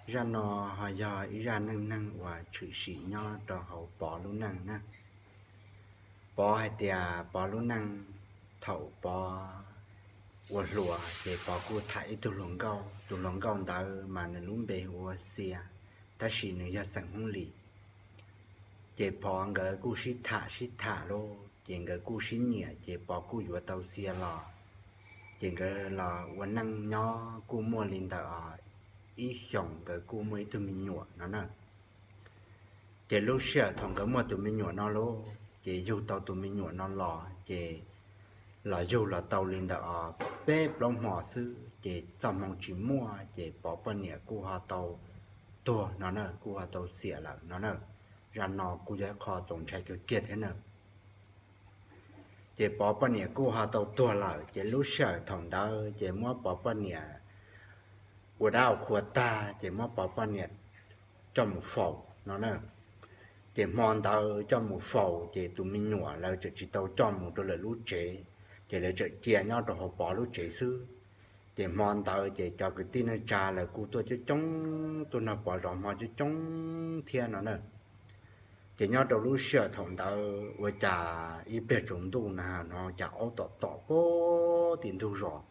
Zaj no ho yog ib zaj neej neeg uas tshwm sim nyob rau hauv Pov lub neej na. Pov hais tias Pov lub neej, thaum Pov ua hluas ces Pov kuj tham ib tug hluas nkauj, tus hluas nkauj ntawd mas nws lub npe hu ua Xia, tab sis nws yog xeem Hmoob Lis. Ces Pov nkawd kuj sib tham sib tham lauj, ces nkawd kuj sib nyiam, ces Pov kuj yuav tau Xia los. Ces nkawd los ua neej nyob kuj muaj li ntawm ib xyoos nkawd kuj muaj ib tug me nyuam no na. Ces lub sij hawm thaum nkawd muaj tus me nyuam no lauj, ces yug tau tus me nyuam no los ces los yug los tau li ntawm peb plaub hmo xwb ces txoj hmoo tsis muaj ces Pov poj niam kuj ho tau tuag no na, kuj ho tau xiam lawm no na. Zaj no kuj yog ib qho txaus ntshai kawg kiag thiab na. Ces Pov poj niam kuj ho tau tuag lawm ces lub sij hawm thaum ntawd ces muab Pov poj niam ua dab ua qhua tag ces muab Pov poj niam coj mus faus no na. Ces hmo ntawd coj mus faus ces tus me nyuam lawv tseem tsis tau coj mus rau lawv lub tsev, ces lawv tseem cia nyob rau hauv Pov lub tsev xwb. Ces hmo ntawd ces cov kwv tij neej tsa lawv kuj tuaj coob coob, tuaj nrog Pov zov hmo coob coob thiab no na. Ces nyob rau lub sij hawm thaum ntawd ua cas ib pliag tsaus ntuj na no cas aub tom tom pem tim ntug zos.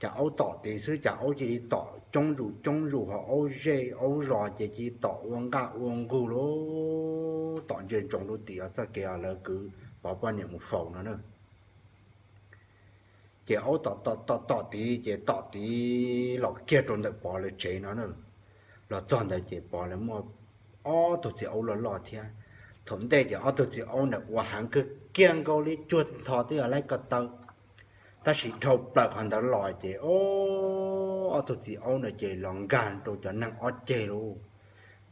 Cas aub tom tid xwb cas aub cia li tom coob zuj coob zus, ho aub zej aub zos ces cia li tom ua nqaj ua nqug lauj, tom ntsia ntsoov rau tim txoj kev uas lawv kwv Pov poj niam mus faus no na. Ces aub tom tom tom tom tid ces tom tid los kiag rau ntawm Pov lawv tsev no na. Los txog ntawd ces Pov lawv muaj ob tug txiv aub loj loj thiab. Thaum ntej ces ob tug txiv aub ntawd ua heev kawg kiag nkaus li cuag ntho twb yog laib ko taw. Tab sis dhau plaws qhov ntawd los ces ob tug txiv aub ntawd ces los nkag rau cov neeg ob ceg lauj.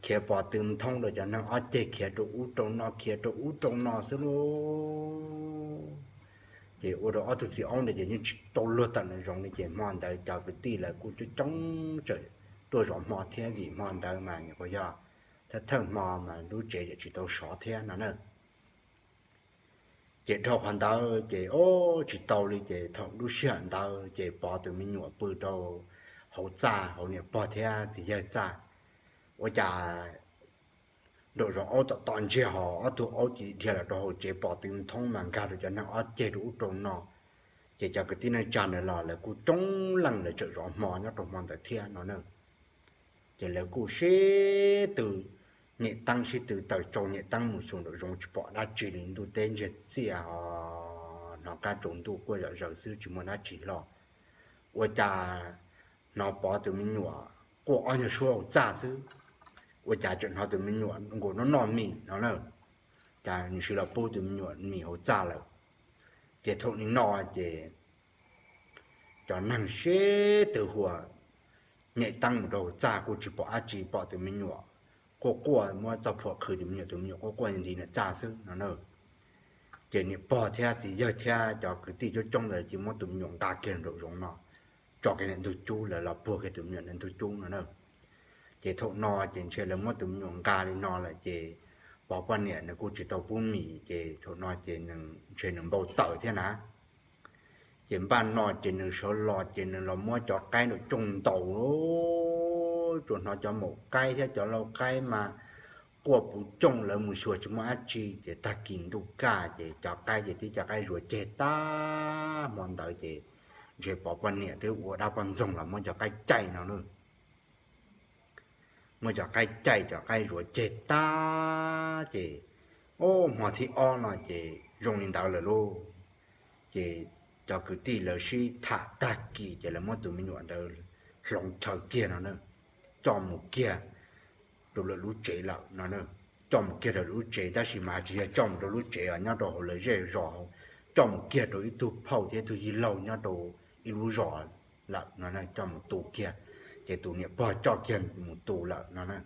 Khiav pom tw thoob rau cov neeg ob ceg, khiav rau ub rau no, khiav rau ub rau no xwb lauj. Ces ua rau ob tug txiv aub ntawd ces yeej tsis tau luag tawm nraum zoov li ces hmo ntawd cov kwv tij lawv kuj coob coob tseem tuaj zov hmo thiab vim hmo ntawd mas nyuam qhuav yog thawj thawj hmo mas lub tsev tsis tau sov thiab no na. Ces dhau qhov ntawd ces ob tsis tau li ces thaum lub sij hawm ntawd ces Pov tus me nyuam pw rau hauv txaj hauv niam pog thiab txiv yawg txaj. Ua cas nraum zoov aub tom tom ntsiag ho ob tug aub cia li dhia los rau hauv tsev pom tw thoob mas nkag rau cov neeg ob ceg rau ub rau no. Ces cov kwv tij neej tsa ntawd los lawv kuj coob leej lawv tseem zov hmo nyob rau hmo ntawd thiab no na. Ces lawv kuj sib tw nyem teeb sib tw taws tsau nyem teeb mus xyuas nraum zoov tsis pom dab tsi li, ntuj teb ntsiag txiaj ho hnov qab tsaus ntuj quaj zom zaws xwb tsis muaj dab tsi hlo. Ua cas hnov Pov tus me nyuam quaj ob nyuag suab hauv txaj xwb. Ua cas tseem hnov tus me nyuam nkaus noj noj mis no na. Cas nws sim los pub tus me nyuam mis hauv txaj lawm. Ces thaum li no ces cov neeg sib tw huas nyem teeb mus rau hauv txaj kuj tsis pom dab tsi, pom tus me nyuam quaj quaj muab txoj phuam qhwv tus me nyuam, tus me nyuam quaj quaj nti nws txaj xwb no na. Ces niam pog thiab txiv yawg thiab cov kwv tij coob coob ntawd cia muab tus me nyuam nqa kiag nraum zoov no, tso kiag ntawm ntug cub, lawv los puag kiag tus me nyuam ntawm ntug cub no na. Ces thaum no ces ntshe lawv muab tus me nyuam nqa li no lawm ces Pov poj niam nws kuj tsis tau pub mis ces thaum no ces ntshe nws npau taws thiab na. Ces npaj no ces nws sawv los ces nws los muab cov qaib nraum cooj ntaus, tsuas hnov cov maum qaib thiab cov lau qaib mas quaj puv cooj, lawv mus xyuas tsis muaj dab tsi ces tag kis ntuj kaj ces cov qaib ces tib cov qaib zuav ceg tag. Hmo ntawd ces ntshe Pov poj niam twb ua dab poj ntxoog los muab cov qaib caij no na. Muab cov qaib caij cov qaib zuav ceg tag ces, o, hmo thib ob no ces zoo li ntawd lawm lauj. Ces cov kwv tij lawv sib tham tag kis ces lawv muab tus me nyuam ntawd hloov chaw kiag no na, coj mus kiag rau lawv lub tsev lawm no na. Coj mus kiag rau lub tsev tab sis mas tsis yog coj mus rau lub tsev os, nyob rau hauv lawv zej zos, coj mus kiag rau ib tug phauj thiab ib tug yij laug nyob rau ib lub zos lawm no, coj mus tu kiag. Ces tus niam pog coj kiag mus tu lawm no na.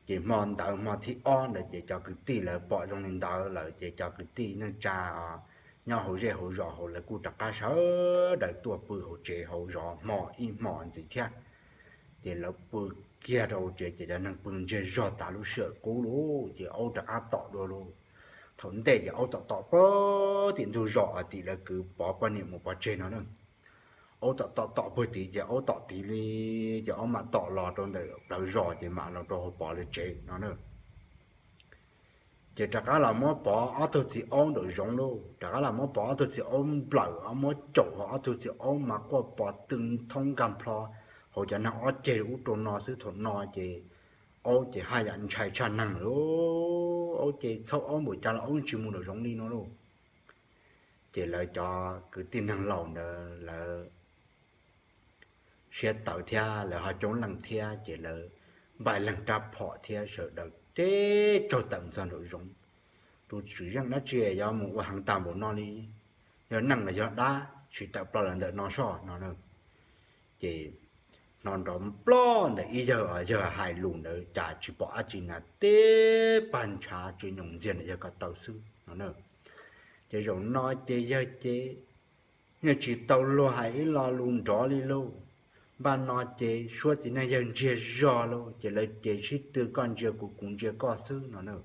Ces hmo ntawd hmo thib ob ntawd ces cov kwv tij lawv pom zoo li ntawd lawm ces cov kwv tij neej tsa nyob hauv zej hauv zos hauv lawv kuj rov qab sawv daws tuaj pw hauv tsev hauv zov hmo ib hmos ntxiv thiab. Ces lawv pw kiag rau hauv tsev ces cov neeg pw ntsiag zog tas lub sij hawm qub lauj, ces aub rov qab tom dua lauj. Thaum ntej ces aub tom tom pem tim ntug zos tim lawv kwv Pov poj niam mus pov tseg no na. aub tom tom tom puag tid ces aub tom tid li, ces aub mam tom los rau ntawm plawv zos ces mam los rau hauv Pov lawv tsev no na. Ces rov qab los muab Pov ob tug txiv aub nraum zoov lauj, rov qab los muab Pov ob tug txiv aub nplawm, muab caum hauv ob tug txiv aub mas quaj pos tw thoob nkag nplho hauv cov neeg ob ceg ub rau no xwb. Thaum no ces aub ces haj yam ntshai tshaj neeg lawm, aub ces txhauj aub npaum cas los aub tsis mus nraum zoov li no lauj. Ces lawv cov kwv tij neeg laus ntawd lawv siab tawv thiab lawv ho coob leej thiab ces lawv npaj leeg rab phom thiab sawv daws teb tsaug tawm txog nraum zoov. Tus tswv yeej dab tsi yuav mus ua heev tag npaum no li, yog neeg los yog dab tsis tawm plaws los ntawm no soj no na. Ces hnov nrov nploj ntawm ib yawg, yawg hais lus ntawd cas tsis pom dab tsi na, teb pag ntshav tsis nyoos ntxiag ntawm yawg ko taw xwb no na. Ces zaum no ces yawg ces yeej tsis tau luag hais ib lo lus nrov li lauj. Npaj no ces suab txiv neej yawg ntsiag zog lauj, ces lawv ces sib tw koj ntsia kuv kuv ntsia koj xwb no na.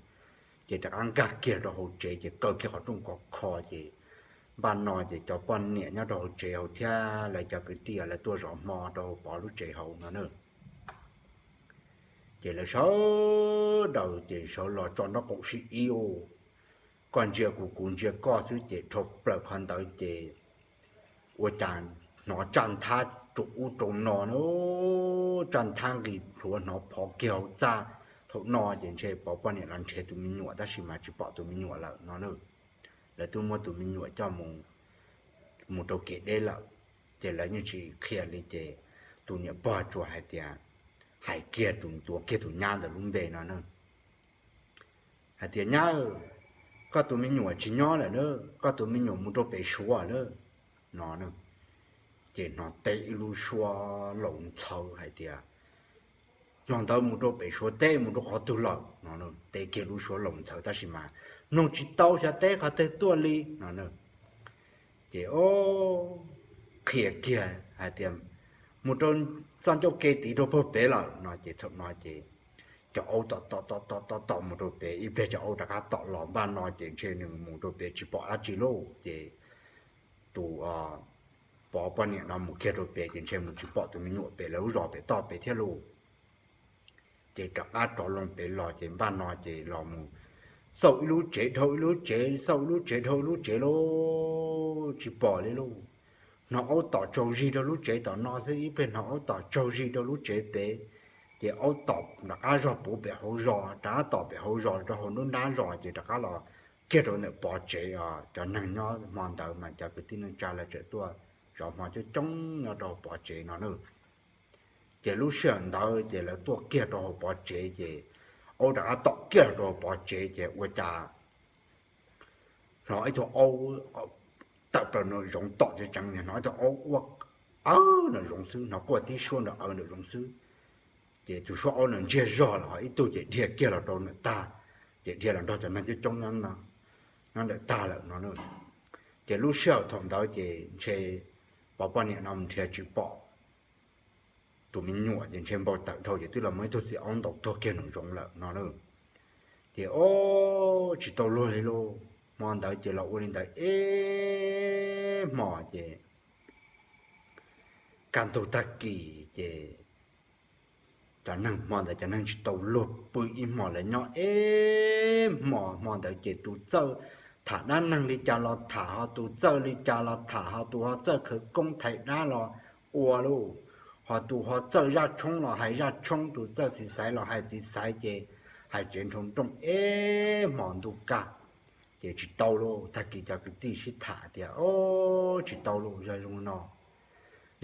Ces rov qab nkag kiag rau hauv tsev ces kaw kiag qhov rooj khov kho ces npaj no ces cov poj niam nyob rau hauv tsev hauv thiab lawv cov kwv tij lawv tuaj zov hmo rau hauv Pov lub tsev hauv no na. Ces lawv sawv daws ces sawv los tso nraub qaum sib ib u, koj ntsia kuv kuv ntsia koj xwb ces dhau plaws qhov ntawd ces ua cas hnov tsaj nthab rau ub rau no na, tsaj nthab nqis plhuav hnov phov kiag hauv txaj. Thaum no ces ntshe Pov poj niam los nrhiav tus me nyuam tab sis mas tsis pom tus me nyuam lawm no na. Lawv twb muab tus me nyuam coj mus rau kev deb lawm, ces lawv yeej tsis qhia li ces tus niam pog tsuas hais tias, hais kiag tus, tuav kiag tus nyab ntawd lub npe no na, hais tias, Nyab, koj tus me nyuam tsis nyob lawm na, koj tus me nyuam mus rau pem Suav lawm no. Ces hnov teb ib lub suab laus ntxhawv hais tias, Yog ntawd mus rau pem Suav teb mus rau qhov twg lawm no. Teb kiag lub suab laus ntxhawv tab sis mas mloog tsis tau xyov teb qhov twg tuaj li no. Ces o, qhia kiag hais tias, Mus rau txoj ncauj ke tid rau puag pem lawm no. Ces thaum no ces cov aub tom tom tom tom tom tom mus rau pem, ib pliag cov aub rov qab tom los, npaj no ces ntshe nws mus rau pem tsis pom dab tsi lauj. Ces tus Pov poj niam no mus kiag rau pem ces ntshe mus tsis pom tus me nyuam pem lawv lub zos pem toj pem thiab lauj. Ces rov qab rov loo pem los ces npaj no ces los mus xauj ib lub tsev dhau ib lub tsev, xauj ib lub tsev dhau ib lub tsev lauj, tsis pom li lauj. Hnov aub tom tsaug zig rau lub tsev tom no xwb, ib pliag hnov aub tom tsaug zig rau lub tsev pem. Ces aub tom rov qab zog puv pem hauv zos, rov qab tom pem hauv zos rau hauv nruab nrab zos ces rov qab los kiag rau ntawm Pov tsev os. Cov neeg nyob hmo ntawd mas cov kwv tij neej tsa lawv tseem tuaj zov hmo coob coob nyob rau hauv Pov tsev no na. Ces lub sij hawm ntawd ces lawv tuaj kiag rau hauv Pov tsev ces aub rov qab tom kiag rau hauv Pov tsev ces ua cas hnov ib tug aub tawm plaws nraum zoov tom tsev tseev, hnov ib tug aub quaj awv nraum zoov xwb, hnov quaj tib suab nraum awv nraum zoov xwb. Ces tus suab aub no ntsiag zog lawm ho ib tug ces dhia kiag los rau ntawm tag, ces dhia los nrog cov neeg coob coob nyob ntawm tag lawm no. Ces lub sij hawm thaum ntawd ces ntshe Pov poj niam no mus nrhiav tsis pom tus me nyuam ces ntshe npau taws dhau ces twb los muab ib tug txiv aub ntaus tuag kiag nraum zoov lawm no na. Ces o, tsis tau luag li lauj. Hmo ntawd ces los ua li ntawd ib hmo ces kaj ntug tag kis ces cov neeg hmo ntawd cov neeg tsis tau luag pw ib hmo, lawv nyob ib hmo. Hmo ntawd ces tus txawj tham dab neeg li cas los tham, ho tus txawj li cas los tham, ho tus ho txawj khawv koob thaiv dab los ua lauj, ho tus ho txawj zaj tshoob los hais zaj tshoob, tus txawj txiv xaiv los hais txiv xaiv, ces hais tsev nroo nrooj ib hmo ntuj kaj. Ces tsis tau lauj, tag kis cov kwv tij sib tham tias, O, tsis tau lauj, yog zoo no,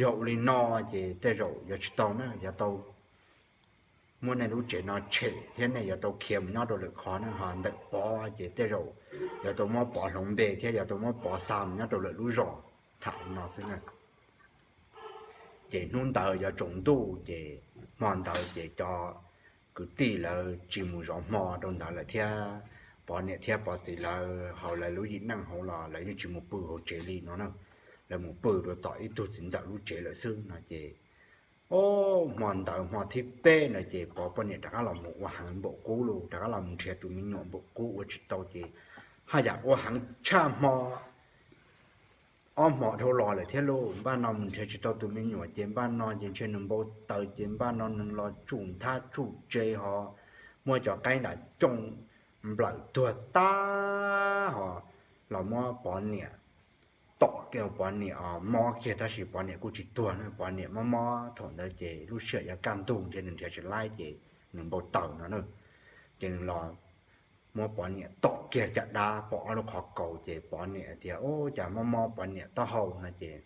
yog ua li no ces tej zaum yuav tsis tau na, yuav tau muab nej lub tsev no tshem thiab nej yuav tau khiav mus nyob rau lwm qhov na, ho ntawm Pov ces tej zaum yuav tau muab Pov hloov npe thiab yuav tau muab Pov xa mus nyob rau lwm lub zos, tham li no xwb na. Ces hnub ntawd yuav tsaus ntuj ces hmo ntawd ces cov kwv tij lawv tsis mus zov hmo rau ntawd lawm thiab, Pov niam thiab Pov txiv lawv hauv lawv lub yim neej hauv los lawv yeej tsis mus pw hauv tsev li no na, lawv mus pw rau tom ib tug txiv ntxawm lub tsev lawm xwb no ces, o, hmo ntawd hmo thib peb no ces Pov poj niam rov qab los mus ua heev npaum qub lauj, rov qab los mus nrhiav tus me nyuam npaum qub ua tsis tau ces haj yam ua heev tshaj hmo ob hmo dhau los lawm thiab lauj. Npaj no mus nrhiav tsis tau tus me nyuam ces npaj no ces ntshe nws npau taws ces npaj no nws los tsuj nthab tsuj tse ho muab cov qaib nram cooj nplawm tuag tag ho los muab Pov niam tom kiag, Pov niam mob kiag tab sis Pov niam kuj tsis tuag na. Pov niam mob mob thaum ntawd ces lub sij hawm yuav kaj ntug thiab nws nrhiav tsis laib ces nws npau taws no na. Ces nws los muab Pov niam tom kiag caj dab pom ob lub qhov kaus ces Pov niam tias, Ub, cas mob mob Pov niam taub hau no ces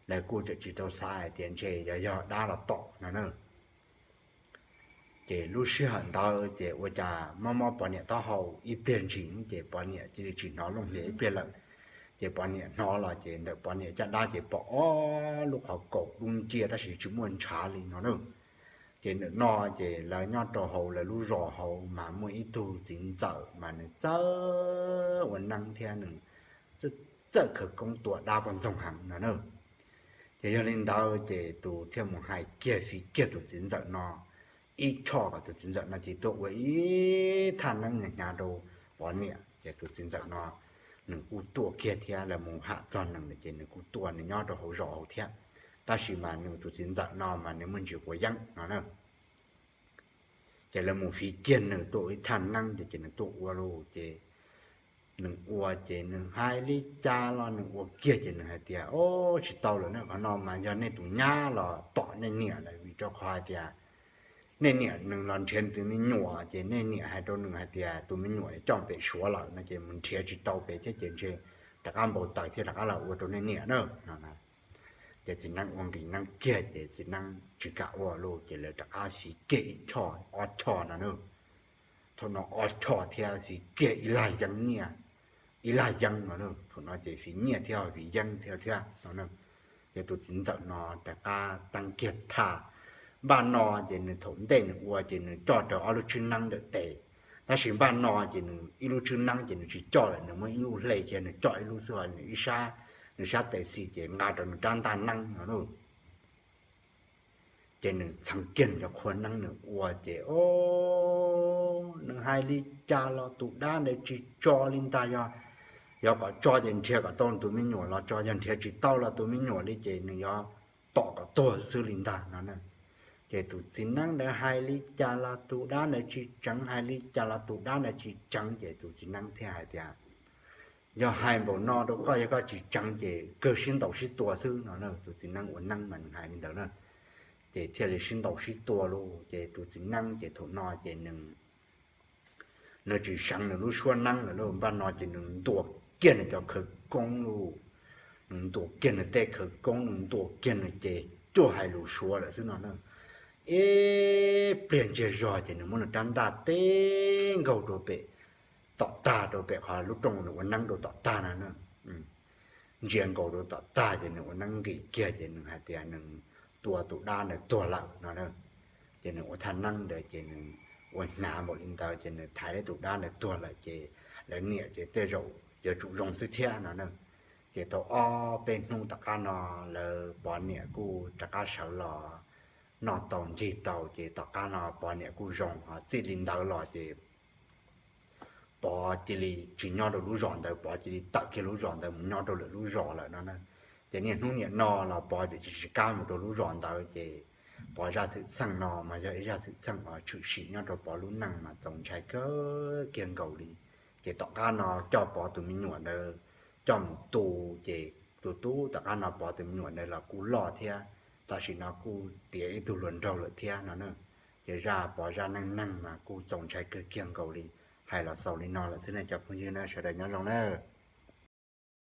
lawv kuj tseem tsis tau xav hais tias ntshe yog yog dab los tom no na. Ces lub sij hawm ntawd ces ua cas mob mob Pov niam taub hau ib pliag ntsis ces Pov niam cia li tsis hnov looj hlias ib pliag lawm. Ces Pov niam hnov los ces ntawm Pov niam caj dab ces pom ob lub qhov kaus dub nciab tab sis tsis muaj ntshav li no na. Ces ntawm no ces lawv nyob rau hauv lawv lub zos hauv mas muaj ib tug txiv ntxawm mas nws txawj ua neeb thiab nws txawj khawv koob tua dab poj ntxoog heev no na. Ces yog li ntawd ces tus thiaj mus hais kiag fiv kiag tus txiv ntxawm no ib tsho kom tus txiv ntxawm no ces tuaj ua ib thaj neeb hnyav hnyav rau Pov niam. Ces tus txiv ntxawm no nws kuj tuaj kiag thiab, lawv mus ham txog nws lawm ces nws kuj tuaj, nws nyob rau hauv zos hauv thiab. Tab sis mas nws tus txiv ntxawm no mas nws muaj ntsis quav yeeb no na. Ces lawv mus fiv kiag nws tuaj ua ib thaj neeb ces nws tuaj ua lauj ces nws ua ces nws hais li cas los nws ua kiag ces nws hais tias, Ob, tsis tau lawm na, qhov no mas yog nej tus nyab los tom nej niam lawm, vim rau qhov hais tias nej niam nws los nrhiav tus me nyuam ces nej niam hais rau nws hais tias tus me nyuam coj pem Suav lawm no ces mus nrhiav tsis tau pem thiab ces ntshe rov qab npau taws thiab rov qab los ua rau nej niam na no. Ces txiv neeb ua nqis neeb kiag ces txiv neeb tsis kam ua lauj ces lawv rov qab fiv kiag ib tsho, ob tsho no na. Thaum no ob tsho thiab fiv kiag ib lag yeeb nyiaj, ib lag yeeb no na. Thaum no ces fiv nyiaj thiab fiv yeeb thiab thiab no na. Ces tus txiv ntxawm no rov qab teeb kiag thaj. Npaj no ces nws thaum ntej nws ua ces nws coj rawv ob lub tswb neeb ntawm tes, tab sis npaj no ces nws ib lub tswb neeb ces nws tsis coj lawm, nws muab ib lub hle kiag nws coj ib lub xwb, nws ib sab, nws sab tes xis ces nqa rau nws rab ntaj neeb no lauj. Ces nws txheev kiag nws cov qhua neeb nws ua ces, Ob, nws hais li cas los tus dab ntawd tsis tso li ntag, yog, yog kom tso ces nrhiav kom tau tus me nyuam los tso, yog nrhiav tsis tau los tus me nyuam li ces nws yuav tom kom tuag xwb li ntag no na. Ces tus txiv neeb ntawd hais li cas los tus dab ntawd tsis tseev, hais li cas los tus dab ntawd tsis tseev ces tus txiv neeb thiaj hais tias, Yog hais npaum no rau koj, yog koj tsis tseev ces kawg sib ntaus sib tua xwb no na. Tus txiv neeb ua neeb mas nws hais li ntawd na. Ces thiaj li sib ntaus sib tua lauj. Ces tus txiv neeb ces thaum no ces nws, nws tsis seev nws lub suab neeb lawm lauj. Npaj no ces nws ntuas kiag nws cov khawv koob lauj. Nws ntuas kiag nws tej khawv koob, nws ntuas kiag nws ces cuag hais lus Suav lawm xwb no na. Ib pliag ntsiag zog ces nws muab nws rab ntaj teb nkaug rau pem tom tag, rau pem qhov lub rooj nws ua neeb rau tom tag no na. Ntsia nkaus rau tom tag ces nws ua neeb nqis kiag ces nws hais tias nws tua tus dab ntawd tuag lawm no na. Ces nws ua thaj neeb ntawd ces nws ua hnyav npaum li ntawd ces nws thaiv tau tus dab ntawd tuag lawm ces lawv niam ces tej zaum yuav tsum zoo xwb thiab no na. Ces tau ob peb hnub tom qab no lawv Pov niam kuj rov qab sawv los noj tau ncig tau ces tom qab no Pov niam kuj zoo ho txij li ntawd los ces Pov cia li tsis nyob rau lub zos ntawd, Pov cia li tawm kiag lub zos ntawd mus nyob rau lwm lub zos lawm no na. Ces niaj hnub niam no los Pov tseem tsis kam mus rau lub zos ntawd ces Pov zaj xwm txheej no mas yog ib zaj xwm txheej uas tshwm sim nyob rau Pov lub neej mas txaus ntshai kawg kiag nkaus li. Ces tom qab no coj Pov tus me nyuam ntawd coj mus tu ces tus tub tom qab no Pov tus me nyuam ntawd los kuj loj thiab, tam sim no kuj tiav ib tug hluas nraug lawm thiab no na. Ces zaj Pov zaj neej neeg mas kuj txaus ntshai kawg kiag nkaus li, hais los xaus li no lawm xwb nej cov phooj ywg na, sawv daws nyob zoo na.